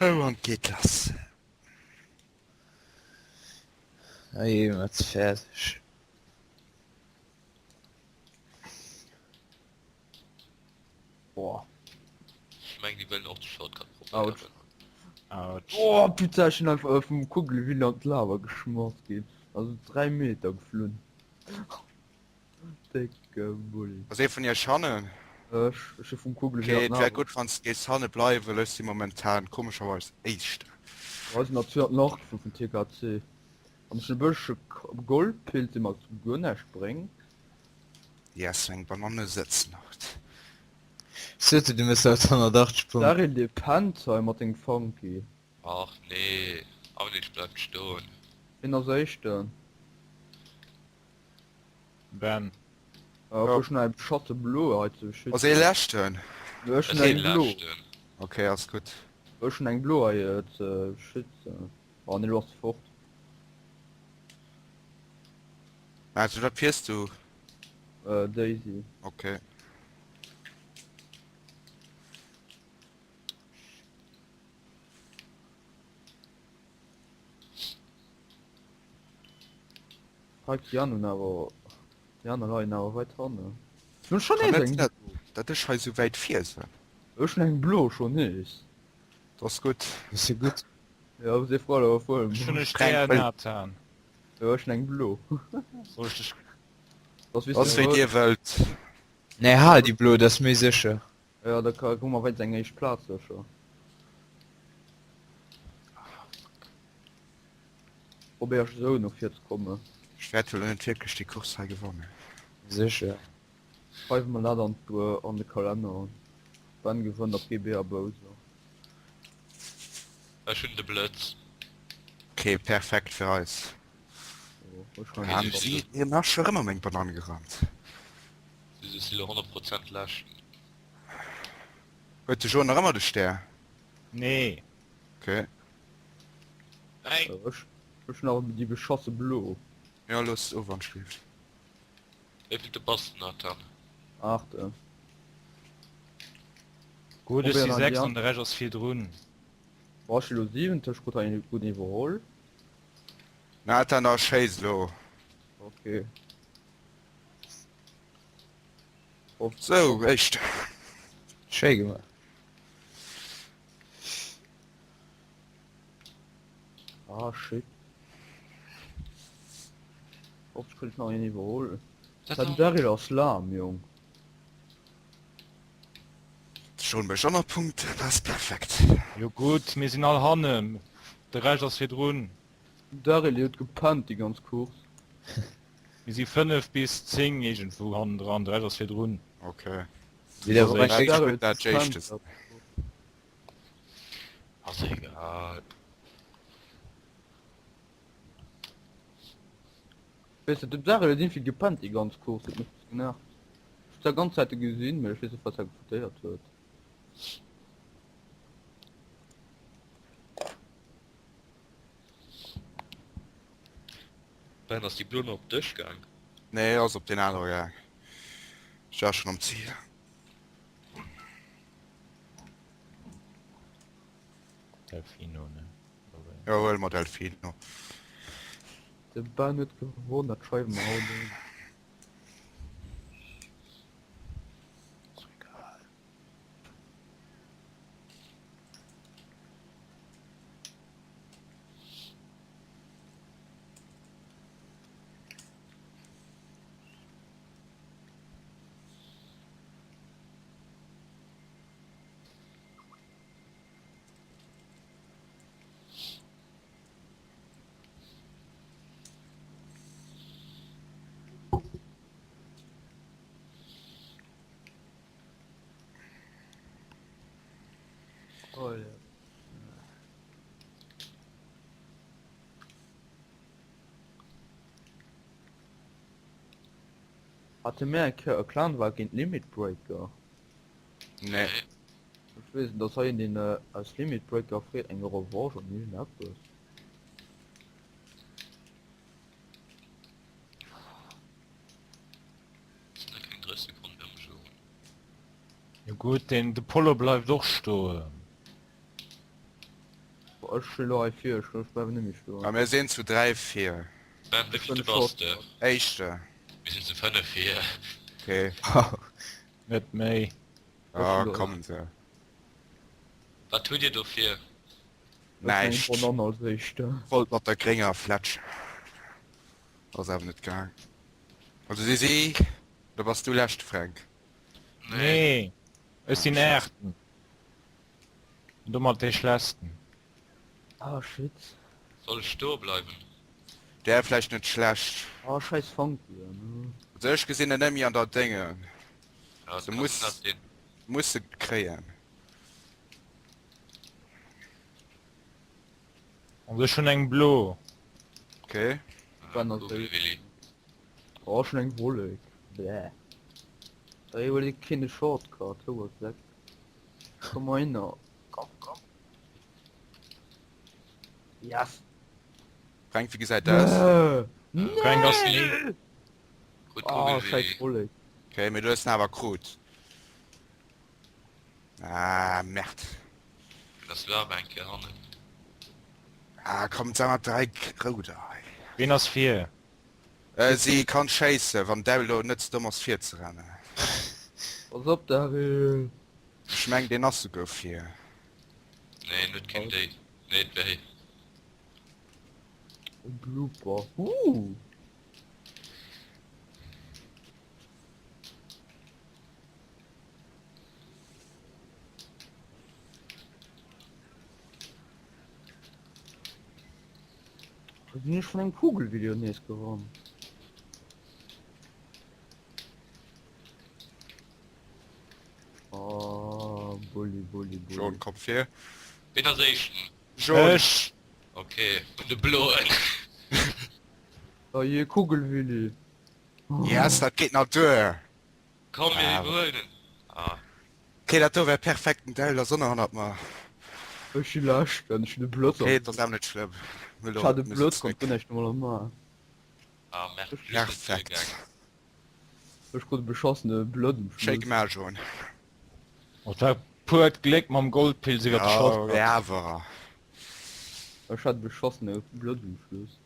Oh an et geet lass. Hey, wat fäerdeg. Boah. Ech mengen déi wëllen och de Shortcut probéieren. Autsch. Oh putain, ech sinn einfach vum Kugelwill an d'Lava geschmass ginn. Also 3 Meter geflunn. Décke Bulli. Ass ee vun iech hannen? Ech, ech si vum Kugelwill Okay, an et wär d'Lava. gutt wanns de géifs hanne bleiwen, ech si momentan komescherweis éischter. Hei sinn der 208 geflunn vum TKC. An ech hunn e bëssche Goldpilz, dee mer guer näischt bréngt. Yes, meng Bananne sëtzt nach. Surtout du mëss haut 180 Punkten. Daryl dee pennt hei mat dengem Funky. Ach nee, Awnich bleift stoen. Wien ass éischten? Ben. Ah, ech hunn eng beschasse blo hei ze Ass ee schützen. leschten? Ech Ech hunn eng sinn blo. leschten. Ok, ass gutt. Ech hunn eng blo hei ze schützen. Oh nee, lo ass se fort. Also wat fiers du? Äh, Daisy. Ok. Hei déi aner hunn awer, déi aner leien awer weit hannen. Ech hunn schonn Kann nees net eng sinn dat dat ech hei sou wäit vir sinn. Ech hunn eng blo schonn nees. Dat ass gutt. Dat ass jo gutt. Jo, si frou awer voll. Ech hunn e Breng Stär, wëll. Nathan. Jo, ech hunn eng blo. Soll ech dech. Ass wéi s Ass de wéi wëlls. dir wëllt. Nee, hal déi blo, dat ass méi sécher. Jo, da ka hu mer wéinst eng éischt Plaz sécher. Probéier ech esou no vir ze kommen. Ech wäert wuel net wierklech déi Course hei gewannen. Sécher. Schreiwe mer dat an an de Kalenner. Ben gewënnt op GB a Bowser. Ech hunn de Blëtz. Ok, perfekt fir eis. An si hien ass scho rëm a meng Banann gerannt. Si si lo 100 Prozent leschten. Huet de Jo nach ëmmer de Stär? Nee. Ok. Eng. Ech ech hunn awer déi beschasse blo. Jo looss of an schleeft. Wéivillte bass de Nathan? Aachte. Gutt, ech si Probéieren 6 déi an de Rescht ass virdrun. Boah, ech si lo siwente, ech krut hei een gudden Iwwerholl. Nathan da schéiss elo. Ok. Hoff. Sou, éischte. Schéi gemaach. Ah shit. Hoffentlich kritt ech nach een iwwerholl. Den Daryl ass lahm, Jong. Schon mech 100 Punkte, dat ass perfekt. Jo gutt, mir sinn all hannen, de Rescht ass virdrun. Den Daryl huet gepennt déi ganz Course. Mir si 5 bis 10 iergendwou hannendran, de Rescht ass virdrun. Okay. Ass egal. Weess de, den Daryl huet iergendwéi gepennt déi ganz Course, huet mech genervt. Ech hunn zwar ganz Zäite gesinn, mee ech weess net wat hie gefoutéiert huet. Ben, ass déi Blo nach op dech gaang? Nee, ass op deen anere gaang. Ech war schon am Ziel. Delfino, ne? Ja, huel mer Delfino. De Ben huet gewonn, dat schreiwe mer haut un. Oh ja. Hate mir eng Kéier e Clan War géint Limit Breaker? Nee. Ech weess net, ass hei een deen aus Limit Breaker freet eng Revanche an iergend eppes? Sinn nach keng 30 Sekonnen beim Joe. Jo gutt, den de Polo bleift och stoen. Ech sti lo hei vir, ech bleiwen net méi stoen. A mir sinn zu 3 vir. Ben, wéi vill bass de? Éischte. Mir sinn zu 5 vir. Okay. Net méi. Ah, kommen se. Wat hutt dir do vir? Näischt. Ech hunn als éischte. Wollt mat der grénger fletschen. Ass awer net gaang. Also si si, da bass du leschte Fränk. Nee. Ech sinn Aachten. An domat dee schlechten. Ah shit. Soll ech stoe bleiwen? Där vläicht net schlecht. Ah scheiss Funky ne. Also ech gesinn en nemmi an der Déngen. Ja, Du muss muss se kréien. Also ech hunn eng blo. Okay. Ben ass Willi. Oh schon eng Wollek. Bäh. Da huet ee keen Shortcut, hou ass weg. Komm mal hin. Komm, komm. Yes. Frank, wie gesäit aus? Frank ass nie. Gut, Oh, scheiß Wollek. Okay, mee du hues en awer krut. Ah, Merd. Das war aber eng Kéier hannen. Ah, komm, sag mal 3 Rouder. Ween ass vir? Äh, si kann schéissen, wann Daryl lo net ze domm ass vir ze rennen. Pass op Daryl. Ech meng deen ass souguer vir. Nee, en huet keng déi. Nee, et wär hee. E Blooper. Ooh. Do sinn ech vun engem Kugelvideo nees gerannt. Oh, Bulli, Bulli, Bulli. John, komm vir. Ween ass éischten? John! Ech! Okay, vun de Bloen. Oh je, Kugelwilli. Yes, dat geet nach duer. Komm, mir Ah. iwwerhuelen en. Ah. Okay, dat do wär perfekt, den Daryl ass och nach hannert mer. Ech si leschten, ech hunn e Blëtz Okay, am dat ass awer net schlëmm. Mir Ech hat e musse Blëtz, zréck. konnt guer näischt emol maachen. Ah, merde, just net Perfekt. duergaangen. Ech krut e beschassene Blëtz um Schéi Schluss. gemaach, John. Et war puert Gléck mam Goldpilz iwwer de Ja, Shortcut. awer. Ech hat e beschassene Blëtz um Schluss.